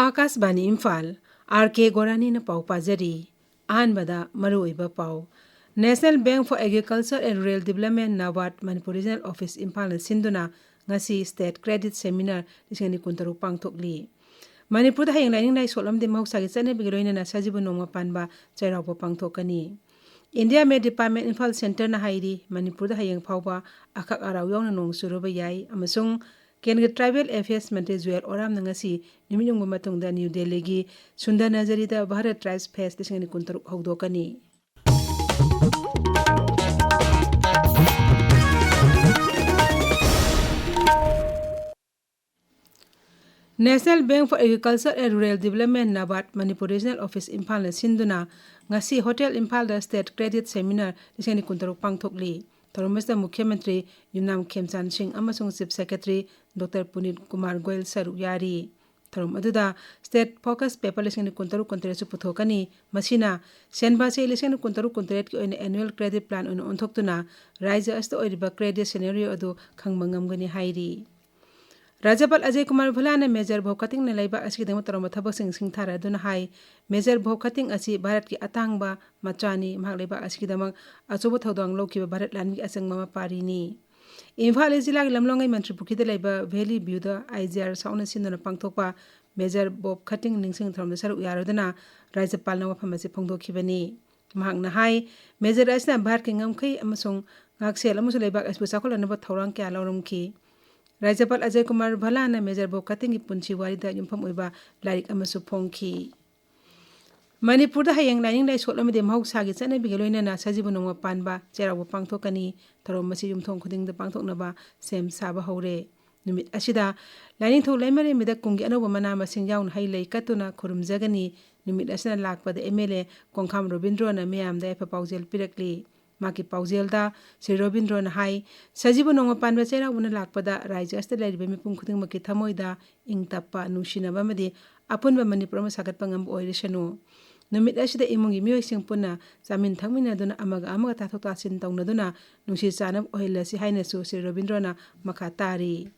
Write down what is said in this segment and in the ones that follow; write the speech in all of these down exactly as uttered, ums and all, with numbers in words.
ꯑꯥꯀꯥꯁꯕꯥꯅꯤ Imphal, R ꯀꯦ ꯒꯣꯔꯥꯅꯤꯅ ꯄꯥꯎ ꯄꯥꯖꯔꯤ꯫ ꯑꯍꯥꯟꯕꯗ ꯃꯔꯨꯑꯣꯏꯕ ꯄꯥꯎ꯫ National Bank for Agriculture and Rural Development, NABARD, Manipur regional office ꯏꯝꯐꯥꯜꯅ ꯁꯤꯟꯗꯨꯅ ꯉꯁꯤ ꯁ꯭ꯇꯦꯠ ꯀ꯭ꯔꯦꯗꯤꯠ ꯁꯦꯃꯤꯅꯥꯔ ꯂꯤꯁꯤꯡ ꯑꯅꯤ ꯀꯨꯟꯇꯔꯨꯛ ꯄꯥꯡꯊꯣꯛꯂꯤ꯫ ꯃꯅꯤꯄꯨꯔꯗ ꯍꯌꯦꯡ ꯂꯥꯏꯅꯤꯡ ꯂꯥꯏꯁꯣꯜ ꯑꯃꯗꯤ ꯃꯍꯧꯁꯥꯒꯤ ꯆꯠꯅꯕꯤꯒ ꯂꯣꯏꯅꯅ ꯁꯖꯤꯕꯨ ꯅꯣꯡꯃ ꯄꯥꯟꯕ ꯆꯩꯔꯥꯎꯕ ꯄꯥꯡꯊꯣꯛꯀꯅꯤ꯫ ꯏꯟꯗꯤꯌꯥ ꯃꯦꯠ ꯗꯤꯄꯥꯔꯠꯃꯦꯟ ꯏꯝꯐꯥꯜ ꯁꯦꯟꯇꯔꯅ ꯍꯥꯏꯔꯤ, ꯃꯅꯤꯄꯨꯔꯗ ꯍꯌꯦꯡ ꯐꯥꯎꯕ ꯑꯈꯛ ꯑꯔꯥꯎ ꯌꯥꯎꯅ ꯅꯣꯡ ꯆꯨꯔꯨꯕ ꯌꯥꯏ ꯑꯃꯁꯨꯡ ꯀꯦꯟꯗ꯭ꯔꯒꯤ ꯇ꯭ꯔꯥꯏꯕꯦꯜ ꯑꯦꯐꯤꯌꯔꯁ ꯃꯟꯇ꯭ꯔꯤ ꯖꯨꯋꯦꯜ ꯑꯣꯔꯥꯝꯅ ꯉꯁꯤ ꯅꯨꯃꯤꯠ ꯌꯨꯡꯕ ꯃꯇꯨꯡꯗ ꯅ꯭ꯌꯨ ꯗꯦꯜꯂꯤꯒꯤ ꯁꯨꯟꯗꯔ ꯅꯖꯔꯤꯗ ꯚꯥꯔꯠ ꯇ꯭ꯔꯥꯏꯕꯁ ꯐꯦꯁ ꯂꯤꯁꯤꯡ ꯑꯅꯤ ꯀꯨꯟꯇꯔꯨꯛ ꯍꯧꯗꯣꯛꯀꯅꯤ꯫ National Bank for Agriculture and Rural Development, NABARD, Manipur regional office ꯏꯝꯐꯥꯜꯅ ꯁꯤꯟꯗꯨꯅ ꯉꯁꯤ ꯍꯣꯇꯦꯜ ꯏꯝꯐꯥꯜꯗ ꯁ꯭ꯇꯦꯠ ꯀ꯭ꯔꯦꯗꯤꯠ ꯁꯦꯃꯤꯅꯥꯔ ꯂꯤꯁꯤꯡ ꯑꯅꯤ ꯀꯨꯟꯇꯔꯨꯛ ꯄꯥꯡꯊꯣꯛꯂꯤ꯫ ꯊꯧꯔꯝ ꯑꯁꯤꯗ ꯃꯨꯈ꯭ꯌ ꯃꯟꯇ꯭ꯔꯤ ꯌꯨꯝꯅꯥꯝ ꯈꯦꯝꯆꯥꯟ ꯁꯤꯡ ꯑꯃꯁꯨꯡ chief secretary doctor Punit Kumar Goel ꯁꯔꯨꯛ ꯌꯥꯔꯤ꯫ ꯊꯧꯔꯝ ꯑꯗꯨꯗ ꯁ꯭ꯇꯦꯠ ꯐꯣꯀꯁ ꯄꯦꯄꯔ ꯂꯤꯁꯤꯡ ꯑꯅꯤ ꯀꯨꯟꯇꯔꯨꯛ ꯀꯨꯟꯇꯔꯦꯠꯁꯨ ꯄꯨꯊꯣꯛꯀꯅꯤ꯫ ꯃꯁꯤꯅ ꯁꯦꯟꯕꯥ ꯆꯍꯤ ꯂꯤꯁꯤꯡ ꯑꯅꯤ ꯀꯨꯟꯇꯔꯨꯛ ꯀꯨꯟꯇꯔꯦꯠꯀꯤ ꯑꯣꯏꯅ ꯑꯦꯅꯨꯋꯦꯜ ꯀ꯭ꯔꯦꯗꯤꯠ ꯄ꯭ꯂꯥꯟ ꯑꯣꯏꯅ ꯑꯣꯟꯊꯣꯛꯇꯨꯅ ꯔꯥꯖ꯭ꯌ ꯑꯁꯤꯗ ꯑꯣꯏꯔꯤꯕ ꯀ꯭ꯔꯦꯗꯤꯠ ꯁꯤꯅꯦꯔꯤꯑꯣ ꯑꯗꯨ ꯈꯪꯕ ꯉꯝꯒꯅꯤ ꯍꯥꯏꯔꯤ꯫ ꯔꯥꯖ꯭ꯌꯄꯥꯜ ꯑꯖꯌ ꯀꯨꯃꯥꯔ ꯚꯜꯂꯥꯅ ꯃꯦꯖꯔ ꯚꯣꯕ ꯈꯇꯤꯡꯅ ꯂꯩꯕꯥꯛ ꯑꯁꯤꯒꯤꯗꯃꯛ ꯇꯧꯔꯝꯕ ꯊꯕꯛꯁꯤꯡ ꯁꯤꯡꯊꯥꯔꯗꯨꯅ ꯍꯥꯏ, ꯃꯦꯖꯔ ꯚꯣꯕ ꯈꯇꯤꯡ ꯑꯁꯤ ꯚꯥꯔꯠꯀꯤ ꯑꯇꯥꯡꯕ ꯃꯆꯥꯅꯤ꯫ ꯃꯍꯥꯛ ꯂꯩꯕꯥꯛ ꯑꯁꯤꯒꯤꯗꯃꯛ ꯑꯆꯧꯕ ꯊꯧꯗꯥꯡ ꯂꯧꯈꯤꯕ ꯚꯥꯔꯠ ꯂꯥꯟꯃꯤꯒꯤ ꯑꯆꯪꯕ ꯃꯄꯥꯔꯤꯅꯤ꯫ ꯏꯝꯐꯥꯜ ꯏꯁ ꯖꯤꯂꯥꯒꯤ ꯂꯝꯂꯣꯡꯉꯩ ꯃꯟꯇ꯭ꯔꯤ ꯄꯨꯈ꯭ꯔꯤꯗ ꯂꯩꯕ ꯚꯦꯂꯤ ꯚ꯭ꯌꯨꯗ ꯑꯥꯏ ꯖꯤ ꯑꯥꯔ ꯁꯥꯎꯅ ꯁꯤꯟꯗꯨꯅ ꯄꯥꯡꯊꯣꯛꯄ ꯃꯦꯖꯔ ꯚꯣꯕ ꯈꯇꯤꯡ ꯅꯤꯡꯁꯤꯡ ꯊꯧꯔꯝꯗ ꯁꯔꯨꯛ ꯌꯥꯔꯗꯨꯅ ꯔꯥꯖ꯭ꯌꯄꯥꯜꯅ ꯋꯥꯐꯝ ꯑꯁꯤ ꯐꯣꯡꯗꯣꯛꯈꯤꯕꯅꯤ꯫ ꯃꯍꯥꯛꯅ ꯍꯥꯏ, ꯃꯦꯖꯔ ꯑꯁꯤꯅ ꯚꯥꯔꯠꯀꯤ ꯉꯝꯈꯩ ꯑꯃꯁꯨꯡ ꯉꯥꯛꯁꯦꯜ ꯑꯃꯁꯨꯡ ꯂꯩꯕꯥꯛ ꯑꯁꯤꯕꯨ ꯆꯥꯎꯈꯠꯍꯟꯅꯕ ꯊꯧꯔꯥꯡ ꯀꯌꯥ ꯂꯧꯔꯝꯈꯤ꯫ ꯔꯥꯖ꯭ꯌꯄꯥꯜ ꯑꯖꯌ ꯀꯨꯃꯥꯔ ꯚꯜꯂꯥꯅ ꯃꯦꯖꯔ ꯚꯣꯕ ꯈꯇꯤꯡꯒꯤ ꯄꯨꯟꯁꯤ ꯋꯥꯔꯤꯗ ꯌꯨꯝꯐꯝ ꯑꯣꯏꯕ ꯂꯥꯏꯔꯤꯛ ꯑꯃꯁꯨ ꯐꯣꯡꯈꯤ꯫ ꯃꯅꯤꯄꯨꯔꯗ ꯍꯌꯦꯡ ꯂꯥꯏꯅꯤꯡ ꯂꯥꯏꯁꯣꯜ ꯑꯃꯗꯤ ꯃꯍꯧꯁꯥꯒꯤ ꯆꯠꯅꯕꯤꯒ ꯂꯣꯏꯅꯅ ꯁꯖꯤꯕꯨ ꯅꯣꯡꯃ ꯄꯥꯟꯕ ꯆꯩꯔꯥꯎꯕ ꯄꯥꯡꯊꯣꯛꯀꯅꯤ꯫ ꯊꯧꯔꯝ ꯑꯁꯤ ꯌꯨꯝꯊꯣꯡ ꯈꯨꯗꯤꯡꯗ ꯄꯥꯡꯊꯣꯛꯅꯕ ꯁꯦꯝ ꯁꯥꯕ ꯍꯧꯔꯦ꯫ ꯅꯨꯃꯤꯠ ꯑꯁꯤꯗ ꯂꯥꯏꯅꯤꯡꯊꯧ ꯂꯩꯃꯔꯦꯟꯕꯤꯗ ꯀꯨꯝꯒꯤ ꯑꯅꯧꯕ ꯃꯅꯥ ꯃꯁꯤꯡ ꯌꯥꯎꯅ ꯍꯩ ꯂꯩ ꯀꯠꯇꯨꯅ ꯈꯨꯔꯨꯝꯖꯒꯅꯤ꯫ ꯅꯨꯃꯤꯠ ꯑꯁꯤꯅ ꯂꯥꯛꯄꯗ ꯑꯦꯝ ꯑꯦꯜ ꯑꯦ ꯀꯣꯡꯈꯥꯝ ꯔꯣꯕꯤꯟꯗ꯭ꯔꯣꯅ ꯃꯤꯌꯥꯝꯗ ꯌꯥꯏꯐ ꯄꯥꯎꯖꯦꯜ ꯄꯤꯔꯛꯂꯤ꯫ ꯃꯍꯥꯛꯀꯤ ꯄꯥꯎꯖꯦꯜꯗ ꯁ꯭ꯔꯤ ꯔꯣꯕꯤꯟꯗ꯭ꯔꯣꯅ ꯍꯥꯏ, ꯁꯖꯤꯕꯨ ꯅꯣꯡꯃ ꯄꯥꯟꯕ ꯆꯩꯔꯥꯎꯕꯅ ꯂꯥꯛꯄꯗ ꯔꯥꯏꯖ꯭ꯌ ꯑꯁꯤꯗ ꯂꯩꯔꯤꯕ ꯃꯤꯄꯨꯝ ꯈꯨꯗꯤꯡꯃꯛꯀꯤ ꯊꯃꯣꯏꯗ ꯏꯪ ꯇꯞꯄ, ꯅꯨꯡꯁꯤꯅꯕ ꯑꯃꯗꯤ ꯑꯄꯨꯟꯕ ꯃꯅꯤꯄꯨꯔ ꯑꯃ ꯁꯥꯒꯠꯄ ꯉꯝꯕ ꯑꯣꯏꯔꯁꯅꯨ꯫ ꯅꯨꯃꯤꯠ ꯑꯁꯤꯗ ꯏꯃꯨꯡꯒꯤ ꯃꯤꯑꯣꯏꯁꯤꯡ ꯄꯨꯟꯅ ꯆꯥꯃꯤꯟ ꯊꯛꯃꯤꯟꯅꯗꯨꯅ ꯑꯃꯒ ꯑꯃꯒ ꯇꯥꯊꯣꯛ ꯇꯥꯁꯤꯟ ꯇꯧꯅꯗꯨꯅ ꯅꯨꯡꯁꯤ ꯆꯥꯟꯅꯕ ꯑꯣꯏꯍꯜꯂꯁꯤ ꯍꯥꯏꯅꯁꯨ ꯁ꯭ꯔꯤ ꯔꯣꯕꯤꯟꯗ꯭ꯔꯣꯅ ꯃꯈꯥ ꯇꯥꯔꯤ꯫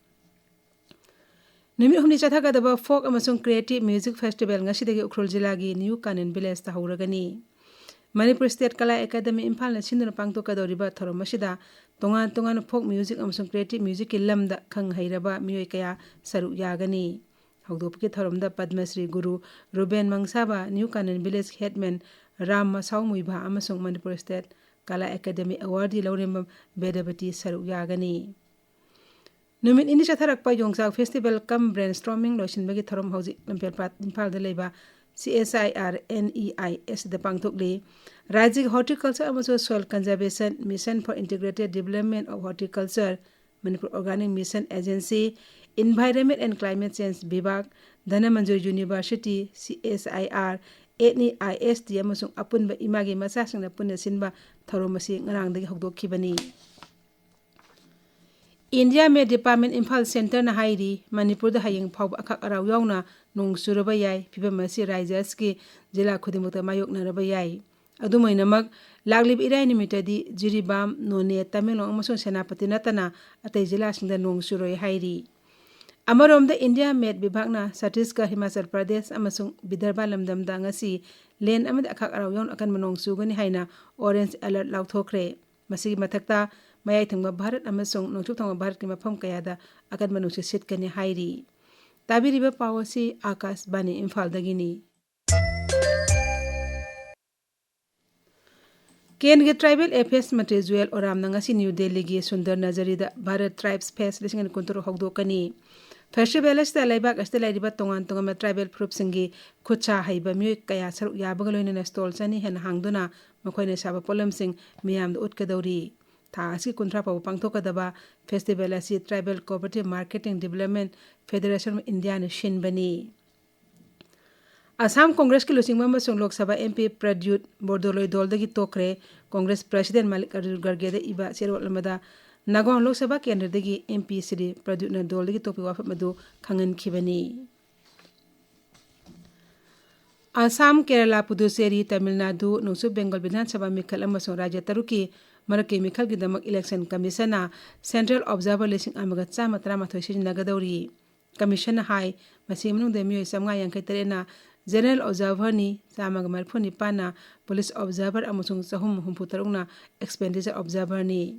ꯅꯨꯃꯤꯠ ꯍꯨꯝꯅꯤ ꯆꯠꯊꯒꯗꯕ ꯐꯣꯛ ꯑꯃꯁꯨꯡ ꯀ꯭ꯔꯤꯌꯦꯇꯤꯚ ꯃ꯭ꯌꯨꯖꯤꯛ ꯐꯦꯁꯇꯤꯚꯦꯜ ꯉꯁꯤꯗꯒꯤ ꯎꯈ꯭ꯔꯨꯜ ꯖꯤꯂꯥꯒꯤ ꯅ꯭ꯌꯨ ꯀꯥꯅꯟ ꯚꯤꯂꯦꯖꯇ ꯍꯧꯔꯒꯅꯤ꯫ ꯃꯅꯤꯄꯨꯔ ꯁ꯭ꯇꯦꯠ ꯀꯂꯥ ꯑꯦꯀꯥꯗꯃꯤ ꯏꯝꯐꯥꯜꯅ ꯁꯤꯟꯗꯨꯅ ꯄꯥꯡꯊꯣꯛꯀꯗꯧꯔꯤꯕ ꯊꯧꯔꯝ ꯑꯁꯤꯗ ꯇꯣꯉꯥꯟ ꯇꯣꯉꯥꯟꯕ ꯐꯣꯛ ꯃ꯭ꯌꯨꯖꯤꯛ ꯑꯃꯁꯨꯡ ꯀ꯭ꯔꯤꯌꯦꯇꯤꯚ ꯃ꯭ꯌꯨꯖꯤꯛꯀꯤ ꯂꯝꯗ ꯈꯪ ꯍꯩꯔꯕ ꯃꯤꯑꯣꯏ ꯀꯌꯥ ꯁꯔꯨꯛ ꯌꯥꯒꯅꯤ꯫ ꯍꯧꯗꯣꯛꯄꯒꯤ ꯊꯧꯔꯝꯗ ꯄꯗꯃꯁ꯭ꯔꯤ ꯒꯨꯔꯨ ꯔꯨꯕꯦꯟ ꯃꯪꯁꯥꯕ, ꯅ꯭ꯌꯨ ꯀꯥꯅꯟ ꯚꯤꯂꯦꯖ ꯍꯦꯗꯃꯦꯟ ꯔꯥꯝ ꯃꯁꯥꯎ ꯃꯨꯏꯚꯥ ꯑꯃꯁꯨꯡ ꯃꯅꯤꯄꯨꯔ ꯁ꯭ꯇꯦꯠ ꯀꯂꯥ ꯑꯦꯀꯥꯗꯃꯤ ꯑꯦꯋꯥꯔꯗꯤ ꯂꯧꯔꯦꯝꯕꯝ ꯕꯦꯗꯕꯇꯤ ꯁꯔꯨꯛ ꯌꯥꯒꯅꯤ꯫ ꯅꯨꯃꯤꯠ ꯅꯤꯅꯤ ꯆꯠꯊꯔꯛꯄ ꯌꯣꯡꯆꯥꯛ ꯐꯦꯁꯇꯤꯚꯦꯜ ꯀꯝ ꯕ꯭ꯔꯦꯟꯁ꯭ꯇꯣꯔꯃꯤꯡ ꯂꯣꯏꯁꯤꯟꯕꯒꯤ ꯊꯧꯔꯝ ꯍꯧꯖꯤꯛ ꯂꯝꯐꯦꯜꯄꯥꯠ ꯏꯝꯐꯥꯜꯗ ꯂꯩꯕ C S I R N E I ꯑꯦꯁꯗ ꯄꯥꯡꯊꯣꯛꯂꯤ꯫ ꯔꯥꯖ꯭ꯌꯒꯤ ꯍꯣꯔꯇꯤꯀꯜꯆꯔ ꯑꯃꯁꯨꯡ soil conservation mission for integrated development of horticulture, Manipur organic mission agency, environment and climate change ꯕꯤꯚꯥꯒ, Dhanamanjuri university, C S I R, N E I S T ꯑꯃꯁꯨꯡ ꯑꯄꯨꯟꯕ ꯏꯃꯥꯒꯤ ꯃꯆꯥꯁꯤꯡꯅ ꯄꯨꯟꯅ ꯁꯤꯟꯕ ꯊꯧꯔꯝ ꯑꯁꯤ ꯉꯔꯥꯡꯗꯒꯤ ꯍꯧꯗꯣꯛꯈꯤꯕꯅꯤ꯫ ꯏꯟꯗꯤꯌꯥ ꯃꯦꯠ ꯗꯤꯄꯥꯔꯠꯃꯦꯟ ꯏꯝꯐꯥꯜ ꯁꯦꯟꯇꯔꯅ ꯍꯥꯏꯔꯤ, ꯃꯅꯤꯄꯨꯔꯗ ꯍꯌꯦꯡ ꯐꯥꯎꯕ ꯑꯈꯥꯛ ꯑꯔꯥꯎ ꯌꯥꯎꯅ ꯅꯣꯡ ꯆꯨꯔꯕ ꯌꯥꯏ꯫ ꯐꯤꯕꯝ ꯑꯁꯤ ꯔꯥꯖ꯭ꯌ ꯑꯁꯤꯒꯤ ꯖꯤꯂꯥ ꯈꯨꯗꯤꯡꯃꯛꯇ ꯃꯥꯌꯣꯛꯅꯔꯕ ꯌꯥꯏ꯫ ꯑꯗꯨꯝ ꯑꯣꯏꯅꯃꯛ, ꯂꯥꯛꯂꯤꯕ ꯏꯔꯥꯏ ꯅꯨꯃꯤꯠꯇꯗꯤ ꯖꯤꯔꯤꯕꯥꯝ, ꯅꯣꯅꯦ, ꯇꯃꯦꯡꯂꯣꯡ ꯑꯃꯁꯨꯡ ꯁꯦꯅꯥꯄꯇꯤ ꯅꯠꯇꯅ ꯑꯇꯩ ꯖꯤꯂꯥꯁꯤꯡꯗ ꯅꯣꯡ ꯆꯨꯔꯣꯏ ꯍꯥꯏꯔꯤ꯫ ꯑꯃꯔꯣꯝꯗ, ꯏꯟꯗꯤꯌꯥ ꯃꯦꯠ ꯚꯤꯚꯥꯒꯅ ꯆꯇꯤꯁꯒꯔ, ꯍꯤꯃꯥꯆꯜ ꯄ꯭ꯔꯗꯦꯁ ꯑꯃꯁꯨꯡ ꯕꯤꯗꯔꯚ ꯂꯝꯗꯝꯗ ꯉꯁꯤ ꯂꯦꯟ ꯑꯃꯗꯤ ꯑꯈꯥꯛ ꯑꯔꯥꯎ ꯌꯥꯎꯅ ꯑꯀꯟꯕ ꯅꯣꯡ ꯆꯨꯒꯅꯤ ꯍꯥꯏꯅ ꯑꯣꯔꯦꯟꯖ ꯑꯦꯂꯔꯠ ꯂꯥꯎꯊꯣꯛꯈ꯭ꯔꯦ꯫ ꯃꯁꯤꯒꯤ ꯃꯊꯛꯇ, ꯃꯌꯥꯏ ꯊꯪꯕ ꯚꯥꯔꯠ ꯑꯃꯁꯨꯡ ꯅꯣꯡꯆꯨꯞ ꯊꯪꯕ ꯚꯥꯔꯠꯀꯤ ꯃꯐꯝ ꯀꯌꯥꯗ ꯑꯀꯟꯕ ꯅꯨꯡꯁꯤꯠ ꯁꯤꯠꯀꯅꯤ ꯍꯥꯏꯔꯤ꯫ ꯇꯥꯕꯤꯔꯤꯕ ꯄꯥꯎ ꯑꯁꯤ ꯑꯥꯀꯥꯁꯕꯥꯅꯤ ꯏꯝꯐꯥꯜꯗꯒꯤꯅꯤ꯫ ꯀꯦꯟꯗ꯭ꯔꯒꯤ ꯇ꯭ꯔꯥꯏꯕꯦꯜ ꯑꯦꯐꯤꯌꯔꯁ ꯃꯟꯇ꯭ꯔꯤ ꯖꯨꯑꯦꯜ ꯑꯣꯔꯥꯝꯅ ꯉꯁꯤ ꯅ꯭ꯌꯨ ꯗꯦꯜꯂꯤꯒꯤ ꯁꯨꯟꯗꯔ ꯅꯖꯔꯤꯗ ꯚꯥꯔꯠ ꯇ꯭ꯔꯥꯏꯕꯁ ꯐꯦꯁ ꯂꯤꯁꯤꯡ ꯑꯅꯤ ꯀꯨꯟꯇꯔꯨꯛ ꯍꯧꯗꯣꯛꯀꯅꯤ꯫ ꯐꯦꯁꯇꯤꯚꯦꯜ ꯑꯁꯤꯗ ꯂꯩꯕꯥꯛ ꯑꯁꯤꯗ ꯂꯩꯔꯤꯕ ꯇꯣꯉꯥꯟ ꯇꯣꯉꯥꯟꯕ ꯇ꯭ꯔꯥꯏꯕꯦꯜ ꯐꯨꯔꯨꯞꯁꯤꯡꯒꯤ ꯈꯨꯠ ꯁꯥ ꯍꯩꯕ ꯃꯤꯑꯣꯏ ꯀꯌꯥ ꯁꯔꯨꯛ ꯌꯥꯕꯒ ꯂꯣꯏꯅꯅ ꯁ꯭ꯇꯣꯜ ꯆꯅꯤ ꯍꯦꯟꯅ ꯍꯥꯡꯗꯨꯅ ꯃꯈꯣꯏꯅ ꯁꯥꯕ ꯄꯣꯠꯂꯝꯁꯤꯡ ꯃꯤꯌꯥꯝꯗ ꯎꯠꯀꯗꯧꯔꯤ꯫ ꯊꯥ ꯑꯁꯤꯒꯤ ꯀꯨꯟꯊ꯭ꯔꯥ ꯐꯥꯎꯕ ꯄꯥꯡꯊꯣꯛꯀꯗꯕ ꯐꯦꯁꯇꯤꯚꯦꯜ ꯑꯁꯤ tribal cooperative marketing development federation of ꯏꯟꯗꯤꯌꯥꯅ ꯁꯤꯟꯕꯅꯤ꯫ ꯑꯁꯥꯝ ꯀꯣꯡꯒ꯭ꯔꯦꯁꯀꯤ ꯂꯨꯆꯤꯡꯕ ꯑꯃꯁꯨꯡ ꯂꯣꯛ ꯁꯚꯥ ꯑꯦꯝ ꯄꯤ ꯄ꯭ꯔꯗ꯭ꯌꯨꯠ ꯕꯣꯔꯗꯣꯂꯣꯏ ꯗꯣꯜꯗꯒꯤ ꯇꯣꯛꯈ꯭ꯔꯦ꯫ ꯀꯣꯡꯒ꯭ꯔꯦꯁ ꯄ꯭ꯔꯁꯤꯗꯦꯟ ꯃꯥꯂꯤꯛ ꯑꯔꯖꯨꯟ ꯈꯔꯒꯦꯗ ꯏꯕ ꯆꯦꯔꯣꯜ ꯑꯃꯗ ꯅꯥꯒꯥꯎꯟ ꯂꯣꯛ ꯁꯚꯥ ꯀꯦꯟꯗ꯭ꯔꯗꯒꯤ ꯑꯦꯝ ꯄꯤ ꯁ꯭ꯔꯤ ꯄ꯭ꯔꯗ꯭ꯌꯨꯠꯅ ꯗꯣꯜꯗꯒꯤ ꯇꯣꯛꯄꯒꯤ ꯋꯥꯐꯝ ꯑꯗꯨ ꯈꯪꯍꯟꯈꯤꯕꯅꯤ꯫ ꯑꯁꯥꯝ, ꯀꯦꯔꯂꯥ, ꯄꯨꯗꯨꯆꯦꯔꯤ, ꯇꯥꯃꯤꯜ ꯅꯥꯗꯨ, ꯅꯣꯡꯆꯨꯞ ꯕꯦꯡꯒꯣꯜ ꯕꯤꯙꯥꯟ ꯁꯚꯥ ꯃꯤꯈꯜ ꯑꯃꯁꯨꯡ ꯔꯥꯖ꯭ꯌ ꯇꯔꯨꯛꯀꯤ ꯃꯔꯛꯀꯤ ꯃꯤꯈꯜꯒꯤꯗꯃꯛ ꯏꯂꯦꯛꯁꯟ ꯀꯃꯤꯁꯟꯅ ꯁꯦꯟꯇ꯭ꯔꯦꯜ ꯑꯣꯕꯖꯥꯔꯚꯔ ꯂꯤꯁꯤꯡ ꯑꯃꯒ ꯆꯥꯝꯃ ꯇꯔꯥꯃꯥꯊꯣꯏ ꯁꯤꯖꯤꯟꯅꯒꯗꯧꯔꯤ꯫ ꯀꯃꯤꯁꯟꯅ ꯍꯥꯏ, ꯃꯁꯤꯒꯤ ꯃꯅꯨꯡꯗ ꯃꯤꯑꯣꯏ ꯆꯥꯝꯃꯉꯥ ꯌꯥꯡꯈꯩ ꯇꯔꯦꯠꯅ ꯖꯦꯅꯔꯦꯜ ꯑꯣꯕꯖꯥꯔꯚꯔꯅꯤ, ꯆꯥꯝꯃꯒ ꯃꯔꯤꯐꯨ ꯅꯤꯄꯥꯟꯅ ꯄꯨꯂꯤꯁ ꯑꯣꯕꯖꯥꯔꯚꯔ ꯑꯃꯁꯨꯡ ꯆꯍꯨꯝ ꯍꯨꯝꯐꯨ ꯇꯔꯨꯛꯅ ꯑꯦꯛꯁꯄꯦꯟꯗꯤꯆꯔ ꯑꯣꯕꯖꯥꯔꯚꯔꯅꯤ꯫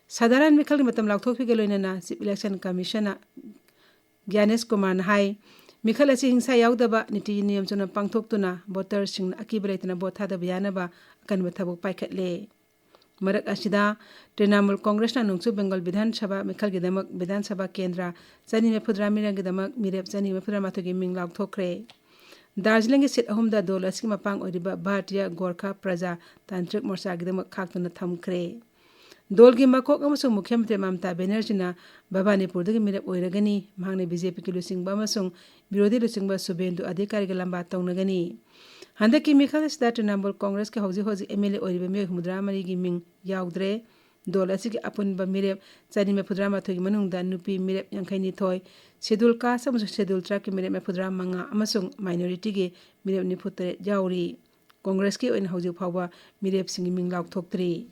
ꯁꯥꯙꯥꯔꯟ ꯃꯤꯈꯜꯒꯤ ꯃꯇꯝ ꯂꯥꯎꯊꯣꯛꯄꯤꯒ ꯂꯣꯏꯅꯅ ꯆꯤꯐ ꯏꯂꯦꯛꯁꯟ ꯀꯃꯤꯁꯟꯅ ꯒ꯭ꯌꯥꯅꯦꯁ ꯀꯨꯃꯥꯔꯅ ꯍꯥꯏ, ꯃꯤꯈꯜ ꯑꯁꯤ ꯍꯤꯡꯁꯥ ꯌꯥꯎꯗꯕ ꯅꯤꯇꯤ ꯅꯤꯌꯝ ꯆꯨꯝꯅ ꯄꯥꯡꯊꯣꯛꯇꯨꯅ ꯚꯣꯇꯔꯁꯤꯡꯅ ꯑꯀꯤꯕ ꯂꯩꯇꯅ ꯚꯣꯠ ꯊꯥꯗꯕ ꯌꯥꯅꯕ ꯑꯀꯟꯕ ꯊꯕꯛ ꯄꯥꯏꯈꯠꯂꯦ꯫ ꯃꯔꯛ ꯑꯁꯤꯗ, ꯇ꯭ꯔꯤꯅꯥꯃꯨꯜ ꯀꯣꯡꯒ꯭ꯔꯦꯁꯅ ꯅꯣꯡꯆꯨꯞ ꯕꯦꯡꯒꯣꯜ ꯕꯤꯙꯥꯟ ꯁꯚꯥ ꯃꯤꯈꯜꯒꯤꯗꯃꯛ ꯕꯤꯙꯥꯟ ꯁꯚꯥ ꯀꯦꯟꯗ꯭ꯔ ꯆꯅꯤ ꯃꯔꯤꯐꯨꯇꯔꯥ ꯃꯤꯔꯝꯒꯤꯗꯃꯛ ꯃꯤꯔꯦꯞ ꯆꯅꯤ ꯃꯔꯤꯐꯨꯇꯔꯥ ꯃꯥꯊꯣꯏꯒꯤ ꯃꯤꯡ ꯂꯥꯎꯊꯣꯛꯈ꯭ꯔꯦ꯫ ꯗꯥꯔꯖꯤꯂꯤꯡꯒꯤ ꯁꯤꯠ ꯑꯍꯨꯝꯗ ꯗꯣꯜ ꯑꯁꯤꯒꯤ ꯃꯄꯥꯡ ꯑꯣꯏꯔꯤꯕ ꯚꯥꯔꯇꯤꯌꯥ ꯒꯣꯔꯈꯥ ꯄ꯭ꯔꯖꯥ ꯇꯥꯟꯇ꯭ꯔꯤꯛ ꯃꯣꯔꯆꯥꯒꯤꯗꯃꯛ ꯈꯥꯛꯇꯨꯅ ꯊꯝꯈ꯭ꯔꯦ꯫ ꯗꯣꯜꯒꯤ ꯃꯀꯣꯛ ꯑꯃꯁꯨꯡ ꯃꯨꯈ꯭ꯌ ꯃꯟꯇ꯭ꯔꯤ ꯃꯃꯇꯥ ꯕꯦꯅꯔꯖꯤꯅ ꯚꯕꯥꯅꯤꯄꯨꯔꯗꯒꯤ ꯃꯤꯔꯦꯞ ꯑꯣꯏꯔꯒꯅꯤ꯫ ꯃꯍꯥꯛꯅ ꯕꯤ ꯖꯦ ꯄꯤꯒꯤ ꯂꯨꯆꯤꯡꯕ ꯑꯃꯁꯨꯡ ꯕꯤꯔꯣꯙꯤ ꯂꯨꯆꯤꯡꯕ ꯁꯨꯚꯦꯟꯗꯨ ꯑꯙꯤꯀꯥꯔꯤꯒ ꯂꯝꯕꯥ ꯇꯧꯅꯒꯅꯤ꯫ ꯍꯟꯗꯛꯀꯤ ꯃꯤꯈꯜ ꯑꯁꯤꯗ ꯇ꯭ꯔꯤꯅꯥꯃꯨꯜ ꯀꯣꯡꯒ꯭ꯔꯦꯁꯀꯤ ꯍꯧꯖꯤꯛ ꯍꯧꯖꯤꯛ ꯑꯦꯝ ꯑꯦꯜ ꯑꯦ ꯑꯣꯏꯔꯤꯕ ꯃꯤꯑꯣꯏ ꯍꯨꯝꯐꯨꯇꯔꯥ ꯃꯔꯤꯒꯤ ꯃꯤꯡ ꯌꯥꯎꯗ꯭ꯔꯦ꯫ ꯗꯣꯜ ꯑꯁꯤꯒꯤ ꯑꯄꯨꯟꯕ ꯃꯤꯔꯦꯞ ꯆꯅꯤ ꯃꯔꯤꯐꯨꯇꯔꯥ ꯃꯥꯊꯣꯏꯒꯤ ꯃꯅꯨꯡꯗ ꯅꯨꯄꯤ ꯃꯤꯔꯦꯞ ꯌꯥꯡꯈꯩ ꯅꯤꯊꯣꯏ, ꯁꯦꯗꯨꯜ ꯀꯥꯁ ꯑꯃꯁꯨꯡ ꯁꯦꯗꯨꯜ ꯇ꯭ꯔꯥꯏꯕꯀꯤ ꯃꯤꯔꯦꯞ ꯃꯔꯤꯐꯨꯇꯔꯥ ꯃꯉꯥ ꯑꯃꯁꯨꯡ ꯃꯥꯏꯅꯣꯔꯤꯇꯤꯒꯤ ꯃꯤꯔꯦꯞ ꯅꯤꯐꯨꯇꯔꯦꯠ ꯌꯥꯎꯔꯤ꯫ ꯀꯣꯡꯒ꯭ꯔꯦꯁꯀꯤ ꯑꯣꯏꯅ ꯍꯧꯖꯤꯛ ꯐꯥꯎꯕ ꯃꯤꯔꯦꯞꯁꯤꯡꯒꯤ ꯃꯤꯡ ꯂꯥꯎꯊꯣꯛꯇ꯭ꯔꯤ꯫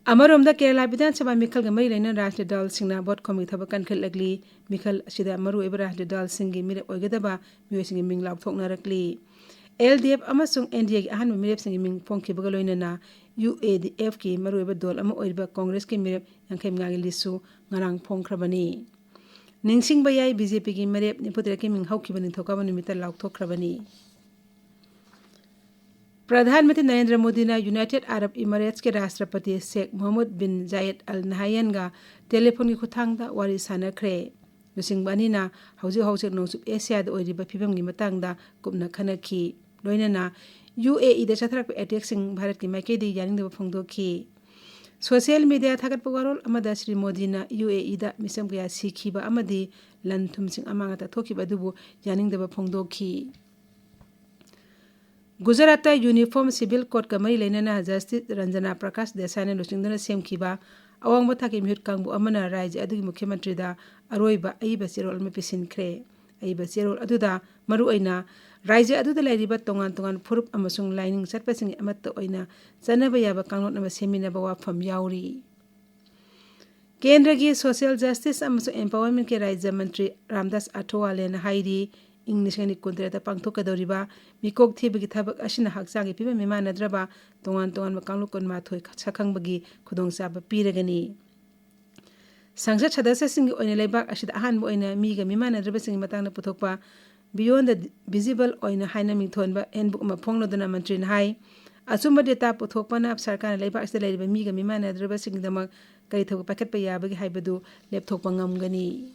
ꯑꯃꯔꯣꯝꯗ, ꯀꯦꯔꯂꯥ ꯕꯤꯙꯥꯟ ꯁꯚꯥ ꯃꯤꯈꯜꯒ ꯃꯔꯤ ꯂꯩꯅꯅ ꯔꯥꯖꯅꯤꯇꯤ ꯗꯜꯁꯤꯡꯅ ꯚꯣꯠ ꯈꯣꯝꯕꯒꯤ ꯊꯕꯛ ꯀꯟꯈꯠꯂꯛꯂꯤ꯫ ꯃꯤꯈꯜ ꯑꯁꯤꯗ ꯃꯔꯨꯑꯣꯏꯕ ꯔꯥꯖꯅꯤꯇꯤ ꯗꯜꯁꯤꯡꯒꯤ ꯃꯤꯔꯦꯞ ꯑꯣꯏꯒꯗꯕ ꯃꯤꯑꯣꯏꯁꯤꯡꯒꯤ ꯃꯤꯡ ꯂꯥꯎꯊꯣꯛꯅꯔꯛꯂꯤ꯫ ꯑꯦꯜ ꯗꯤ ꯑꯦꯐ ꯑꯃꯁꯨꯡ ꯑꯦꯟ ꯗꯤ ꯑꯦꯒꯤ ꯑꯍꯥꯟꯕ ꯃꯤꯔꯦꯞꯁꯤꯡꯒꯤ ꯃꯤꯡ ꯐꯣꯡꯈꯤꯕꯒ ꯂꯣꯏꯅꯅ ꯌꯨ ꯑꯦ ꯗꯤ ꯑꯦꯐꯀꯤ ꯃꯔꯨꯑꯣꯏꯕ ꯗꯣꯜ ꯑꯃ ꯑꯣꯏꯔꯤꯕ ꯀꯣꯡꯒ꯭ꯔꯦꯁꯀꯤ ꯃꯤꯔꯦꯞ ꯌꯥꯡꯈꯩ ꯃꯉꯥꯒꯤ ꯂꯤꯁ꯭ꯠꯁꯨ ꯉꯔꯥꯡ ꯐꯣꯡꯈ꯭ꯔꯕꯅꯤ꯫ ꯅꯤꯡꯁꯤꯡꯕ ꯌꯥꯏ, ꯕꯤ ꯖꯦ ꯄꯤꯒꯤ ꯃꯤꯔꯦꯞ ꯅꯤꯐꯨꯇꯔꯦꯠꯀꯤ ꯃꯤꯡ ꯍꯧꯈꯤꯕ ꯅꯤꯡꯊꯧꯀꯥꯕ ꯅꯨꯃꯤꯠꯇ ꯂꯥꯎꯊꯣꯛꯈ꯭ꯔꯕꯅꯤ꯫ ꯄ꯭ꯔꯙꯥꯟ ꯃꯟꯇ꯭ꯔꯤ ꯅꯔꯦꯟꯗ꯭ꯔ ꯃꯣꯗꯤꯅ ꯌꯨꯅꯥꯏꯇꯦꯗ ꯑꯔꯕ ꯏꯃꯥꯔꯦꯠꯁꯀꯤ ꯔꯥꯁꯇ꯭ꯔꯄꯇꯤ ꯁꯦꯈ ꯃꯣꯍꯝꯃꯗ ꯕꯤꯟ ꯖꯥꯌꯦꯗ ꯑꯜ ꯅꯍꯌꯥꯟꯒ ꯇꯦꯂꯤꯐꯣꯟꯒꯤ ꯈꯨꯠꯊꯥꯡꯗ ꯋꯥꯔꯤ ꯁꯥꯅꯈ꯭ꯔꯦ꯫ ꯂꯨꯆꯤꯡꯕ ꯑꯅꯤꯅ ꯍꯧꯖꯤꯛ ꯍꯧꯖꯤꯛ ꯅꯣꯡꯆꯨꯞ ꯑꯦꯁꯤꯌꯥꯗ ꯑꯣꯏꯔꯤꯕ ꯐꯤꯕꯝꯒꯤ ꯃꯇꯥꯡꯗ ꯀꯨꯞꯅ ꯈꯟꯅꯈꯤ꯫ ꯂꯣꯏꯅꯅ ꯌꯨ ꯑꯦ ꯏꯗ ꯆꯠꯊꯔꯛꯄ ꯑꯦꯇꯦꯛꯁꯤꯡ ꯚꯥꯔꯠꯀꯤ ꯃꯥꯏꯀꯩꯗꯒꯤ ꯌꯥꯅꯤꯡꯗꯕ ꯐꯣꯡꯗꯣꯛꯈꯤ꯫ ꯁꯣꯁꯤꯌꯦꯜ ꯃꯤꯗꯤꯌꯥ ꯊꯥꯒꯠꯄ ꯋꯥꯔꯣꯜ ꯑꯃꯗ ꯁ꯭ꯔꯤ ꯃꯣꯗꯤꯅ ꯌꯨ ꯑꯦ ꯏꯗ ꯃꯤꯆꯝ ꯀꯌꯥ ꯁꯤꯈꯤꯕ ꯑꯃꯗꯤ ꯂꯟ ꯊꯨꯝꯁꯤꯡ ꯑꯃꯥꯡ ꯑꯇꯥ ꯊꯣꯛꯈꯤꯕ ꯑꯗꯨꯕꯨ ꯌꯥꯅꯤꯡꯗꯕ ꯐꯣꯡꯗꯣꯛꯈꯤ꯫ ꯒꯨꯖꯔꯥꯠꯇ ꯌꯨꯅꯤꯐꯣꯔꯝ ꯁꯤꯚꯤꯜ ꯀꯣꯗꯀ ꯃꯔꯤ ꯂꯩꯅꯅ ꯖꯁꯇꯤꯁ ꯔꯟꯖꯅꯥ ꯄ꯭ꯔꯀꯥꯁ ꯗꯦꯁꯥꯏꯅ ꯂꯨꯆꯤꯡꯗꯨꯅ ꯁꯦꯝꯈꯤꯕ ꯑꯋꯥꯡꯕ ꯊꯥꯛꯀꯤ ꯃꯤꯍꯨꯠ ꯀꯥꯡꯕꯨ ꯑꯃꯅ ꯔꯥꯖ꯭ꯌ ꯑꯗꯨꯒꯤ ꯃꯨꯈ꯭ꯌ ꯃꯟꯇ꯭ꯔꯤꯗ ꯑꯔꯣꯏꯕ ꯑꯏꯕ ꯆꯦꯔꯣꯜ ꯑꯃ ꯄꯤꯁꯤꯟꯈ꯭ꯔꯦ꯫ ꯑꯏꯕ ꯆꯦꯔꯣꯜ ꯑꯗꯨꯗ ꯃꯔꯨꯑꯣꯏꯅ ꯔꯥꯖ꯭ꯌ ꯑꯗꯨꯗ ꯂꯩꯔꯤꯕ ꯇꯣꯉꯥꯟ ꯇꯣꯉꯥꯟꯕ ꯐꯨꯔꯨꯞ ꯑꯃꯁꯨꯡ ꯂꯥꯏꯅꯤꯡ ꯆꯠꯄꯁꯤꯡꯒꯤ ꯑꯃꯠꯇ ꯑꯣꯏꯅ ꯆꯠꯅꯕ ꯌꯥꯕ ꯀꯥꯡꯂꯣꯟ ꯑꯃ ꯁꯦꯝꯃꯤꯟꯅꯕ ꯋꯥꯐꯝ ꯌꯥꯎꯔꯤ꯫ ꯀꯦꯟꯗ꯭ꯔꯒꯤ ꯁꯣꯁꯤꯌꯦꯜ ꯖꯁꯇꯤꯁ ꯑꯃꯁꯨꯡ ꯑꯦꯝꯄꯥꯋꯔꯃꯦꯟꯠꯀꯤ ꯔꯥꯖ꯭ꯌ ꯃꯟꯇ꯭ꯔꯤ ꯔꯥꯝꯗꯥꯁ ꯑꯊꯋꯥꯂꯦꯅ ꯍꯥꯏꯔꯤ, ꯏꯪ ꯂꯤꯁꯤꯡ ꯑꯅꯤ ꯀꯨꯟꯇꯔꯦꯠꯇ ꯄꯥꯡꯊꯣꯛꯀꯗꯧꯔꯤꯕ ꯃꯤꯀꯣꯛ ꯊꯤꯕꯒꯤ ꯊꯕꯛ ꯑꯁꯤꯅ ꯍꯛꯆꯥꯡꯒꯤ ꯐꯤꯕꯝ ꯃꯤꯃꯥꯟꯅꯗ꯭ꯔꯕ ꯇꯣꯉꯥꯟ ꯇꯣꯉꯥꯟꯕ ꯀꯥꯡꯂꯨꯞ ꯀꯨꯟꯃꯥꯊꯣꯏ ꯁꯛꯈꯪꯕꯒꯤ ꯈꯨꯗꯣꯡꯆꯥꯕ ꯄꯤꯔꯒꯅꯤ꯫ ꯁꯪꯁꯠ ꯁꯗꯁ꯭ꯌꯁꯤꯡꯒꯤ ꯑꯣꯏꯅ ꯂꯩꯕꯥꯛ ꯑꯁꯤꯗ ꯑꯍꯥꯟꯕ ꯑꯣꯏꯅ ꯃꯤꯒ ꯃꯤꯃꯥꯟꯅꯗ꯭ꯔꯕꯁꯤꯡꯒꯤ ꯃꯇꯥꯡꯗ ꯄꯨꯊꯣꯛꯄ Beyond the Visible ꯑꯣꯏꯅ ꯍꯥꯏꯅ ꯃꯤꯡꯊꯣꯟꯕ ꯍꯦꯟꯕꯨꯛ ꯑꯃ ꯐꯣꯡꯂꯗꯨꯅ ꯃꯟꯇ꯭ꯔꯤꯅ ꯍꯥꯏ, ꯑꯆꯨꯝꯕ ꯗꯦꯇꯥ ꯄꯨꯊꯣꯛꯄꯅ ꯁꯔꯀꯥꯔꯅ ꯂꯩꯕꯥꯛ ꯑꯁꯤꯗ ꯂꯩꯔꯤꯕ ꯃꯤꯒ ꯃꯤꯃꯥꯟꯅꯗ꯭ꯔꯕꯁꯤꯡꯒꯤꯗꯃꯛ ꯀꯔꯤ ꯊꯕꯛ ꯄꯥꯏꯈꯠꯄ ꯌꯥꯕꯒꯦ ꯍꯥꯏꯕꯗꯨ ꯂꯦꯞꯊꯣꯛꯄ ꯉꯝꯒꯅꯤ꯫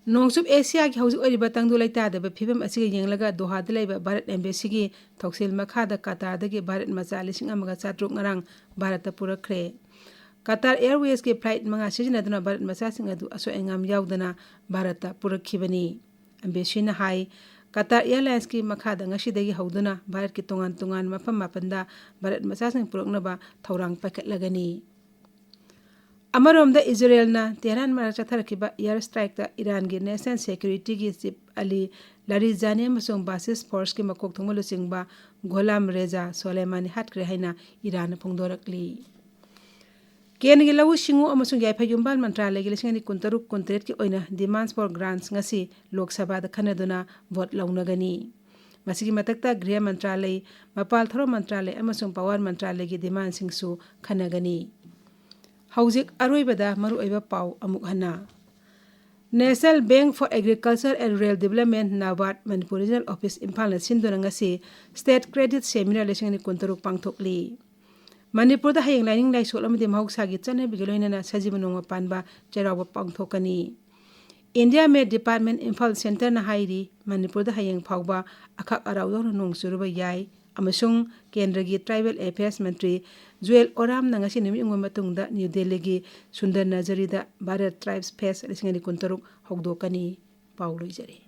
ꯅꯣꯡꯆꯨꯞ ꯑꯦꯁꯤꯌꯥꯒꯤ ꯍꯧꯖꯤꯛ ꯑꯣꯏꯔꯤꯕ ꯇꯪꯗꯨ ꯂꯩꯇꯥꯗꯕ ꯐꯤꯕꯝ ꯑꯁꯤꯒ ꯌꯦꯡꯂꯒ ꯗꯣꯍꯥꯗ ꯂꯩꯕ ꯚꯥꯔꯠ ꯑꯦꯝꯕꯦꯁꯤꯒꯤ ꯊꯧꯁꯤꯜ ꯃꯈꯥꯗ ꯀꯇꯥꯔꯗꯒꯤ ꯚꯥꯔꯠ ꯃꯆꯥ ꯂꯤꯁꯤꯡ ꯑꯃꯒ ꯆꯥꯇ꯭ꯔꯨꯛ ꯉꯔꯥꯡ ꯚꯥꯔꯠꯇ ꯄꯨꯔꯛꯈ꯭ꯔꯦ꯫ ꯀꯇꯥꯔ ꯑꯦꯌꯔꯋꯦꯖꯀꯤ ꯐ꯭ꯂꯥꯏꯠ ꯃꯉꯥ ꯁꯤꯖꯤꯟꯅꯗꯨꯅ ꯚꯥꯔꯠ ꯃꯆꯥꯁꯤꯡ ꯑꯗꯨ ꯑꯁꯣꯏ ꯑꯉꯥꯝ ꯌꯥꯎꯗꯅ ꯚꯥꯔꯠꯇ ꯄꯨꯔꯛꯈꯤꯕꯅꯤ꯫ ꯑꯦꯝꯕꯦꯁꯤꯅ ꯍꯥꯏ, ꯀꯇꯥꯔ ꯑꯦꯌꯔꯂꯥꯏꯟꯁꯀꯤ ꯃꯈꯥꯗ ꯉꯁꯤꯗꯒꯤ ꯍꯧꯗꯨꯅ ꯚꯥꯔꯠꯀꯤ ꯇꯣꯉꯥꯟ ꯇꯣꯉꯥꯟꯕ ꯃꯐꯝ ꯃꯥꯄꯟꯗ ꯚꯥꯔꯠ ꯃꯆꯥꯁꯤꯡ ꯄꯨꯔꯛꯅꯕ ꯊꯧꯔꯥꯡ ꯄꯥꯏꯈꯠꯂꯒꯅꯤ꯫ ꯑꯃꯔꯣꯝꯗ ꯏꯖꯔꯦꯜꯅ ꯇꯦꯍꯔꯥꯟ ꯃꯅꯥꯛꯇ ꯆꯠꯊꯔꯛꯈꯤꯕ ꯑꯦꯌꯔ ꯁ꯭ꯇ꯭ꯔꯥꯏꯛꯇ ꯏꯔꯥꯟꯒꯤ ꯅꯦꯁꯅꯦꯜ ꯁꯦꯀ꯭ꯌꯨꯔꯤꯇꯤꯒꯤ ꯆꯤꯐ ꯑꯂꯤ ꯂꯥꯔꯤꯖꯥꯅꯤ ꯑꯃꯁꯨꯡ ꯕꯥꯁꯤꯁ ꯐꯣꯔꯁꯀꯤ ꯃꯀꯣꯛ ꯊꯣꯡꯕ ꯂꯨꯆꯤꯡꯕ ꯒꯣꯂꯥꯝ ꯔꯦꯖꯥ ꯁꯣꯂꯦꯃꯥꯅꯤ ꯍꯥꯠꯈ꯭ꯔꯦ ꯍꯥꯏꯅ ꯏꯔꯥꯟꯅ ꯐꯣꯡꯗꯣꯔꯛꯂꯤ꯫ ꯀꯦꯟꯗ꯭ꯔꯒꯤ ꯂꯧꯎ ꯁꯤꯡꯎ ꯑꯃꯁꯨꯡ ꯌꯥꯏꯐ ꯌꯨꯝꯕꯥꯜ ꯃꯟꯇ꯭ꯔꯥꯂꯌꯒꯤ ꯂꯤꯁꯤꯡ ꯑꯅꯤ ꯀꯨꯟꯇꯔꯨꯛ ꯀꯨꯟꯇꯔꯦꯠꯀꯤ ꯑꯣꯏꯅ demands for grants ꯉꯁꯤ ꯂꯣꯛ ꯁꯚꯥꯗ ꯈꯟꯅꯗꯨꯅ ꯚꯣꯠ ꯂꯧꯅꯒꯅꯤ꯫ ꯃꯁꯤꯒꯤ ꯃꯊꯛꯇ ꯒ꯭ꯔꯤꯍ ꯃꯟꯇ꯭ꯔꯥꯂꯌ, ꯃꯄꯥꯜ ꯊꯧꯔꯝ ꯃꯟꯇ꯭ꯔꯥꯂꯌ ꯑꯃꯁꯨꯡ ꯄꯥꯋꯔ ꯃꯟꯇ꯭ꯔꯥꯂꯌꯒꯤ demandsꯁꯤꯡꯁꯨ ꯈꯟꯅꯒꯅꯤ꯫ ꯍꯧꯖꯤꯛ ꯑꯔꯣꯏꯕꯗ ꯃꯔꯨꯑꯣꯏꯕ ꯄꯥꯎ ꯑꯃꯨꯛ ꯍꯟꯅ꯫ National Bank for Agriculture and Rural Development, NABARD, Manipur regional office ꯏꯝꯐꯥꯜꯅ ꯁꯤꯟꯗꯨꯅ ꯉꯁꯤ ꯁ꯭ꯇꯦꯠ ꯀ꯭ꯔꯦꯗꯤꯠ ꯁꯦꯃꯤꯅꯥꯔ ꯂꯤꯁꯤꯡ ꯑꯅꯤ ꯀꯨꯟꯇꯔꯨꯛ ꯄꯥꯡꯊꯣꯛꯂꯤ꯫ ꯃꯅꯤꯄꯨꯔꯗ ꯍꯌꯦꯡ ꯂꯥꯏꯅꯤꯡ ꯂꯥꯏꯁꯣꯜ ꯑꯃꯗꯤ ꯃꯍꯧꯁꯥꯒꯤ ꯆꯠꯅꯕꯤꯒ ꯂꯣꯏꯅꯅ ꯁꯖꯤꯕꯨ ꯅꯣꯡꯃ ꯄꯥꯟꯕ ꯆꯩꯔꯥꯎꯕ ꯄꯥꯡꯊꯣꯛꯀꯅꯤ꯫ India Met Department ꯏꯝꯐꯥꯜ ꯁꯦꯟꯇꯔꯅ ꯍꯥꯏꯔꯤ, ꯃꯅꯤꯄꯨꯔꯗ ꯍꯌꯦꯡ ꯐꯥꯎꯕ ꯑꯈꯥꯛ ꯑꯔꯥꯎ ꯌꯥꯎꯅ ꯅꯣꯡ ꯆꯨꯔꯨꯕ ꯌꯥꯏ ꯑꯃꯁꯨꯡ ꯀꯦꯟꯗ꯭ꯔꯒꯤ ꯇ꯭ꯔꯥꯏꯕꯦꯜ ꯑꯦꯐꯤꯌꯔꯁ ꯃꯟꯇ꯭ꯔꯤ ꯖꯨꯑꯦꯜ ꯑꯣꯔꯥꯝꯅ ꯉꯁꯤ ꯅꯨꯃꯤꯠ ꯌꯨꯡꯕ ꯃꯇꯨꯡꯗ ꯅ꯭ꯌꯨ ꯗꯦꯜꯂꯤꯒꯤ ꯁꯨꯟꯗꯔ ꯅꯖꯔꯤꯗ ꯚꯥꯔꯠ ꯇ꯭ꯔꯥꯏꯕꯁ ꯐꯦꯁ ꯂꯤꯁꯤꯡ ꯑꯅꯤ ꯀꯨꯟꯇꯔꯨꯛ ꯍꯧꯗꯣꯛꯀꯅꯤ꯫ ꯄꯥꯎ ꯂꯣꯏꯖꯔꯦ꯫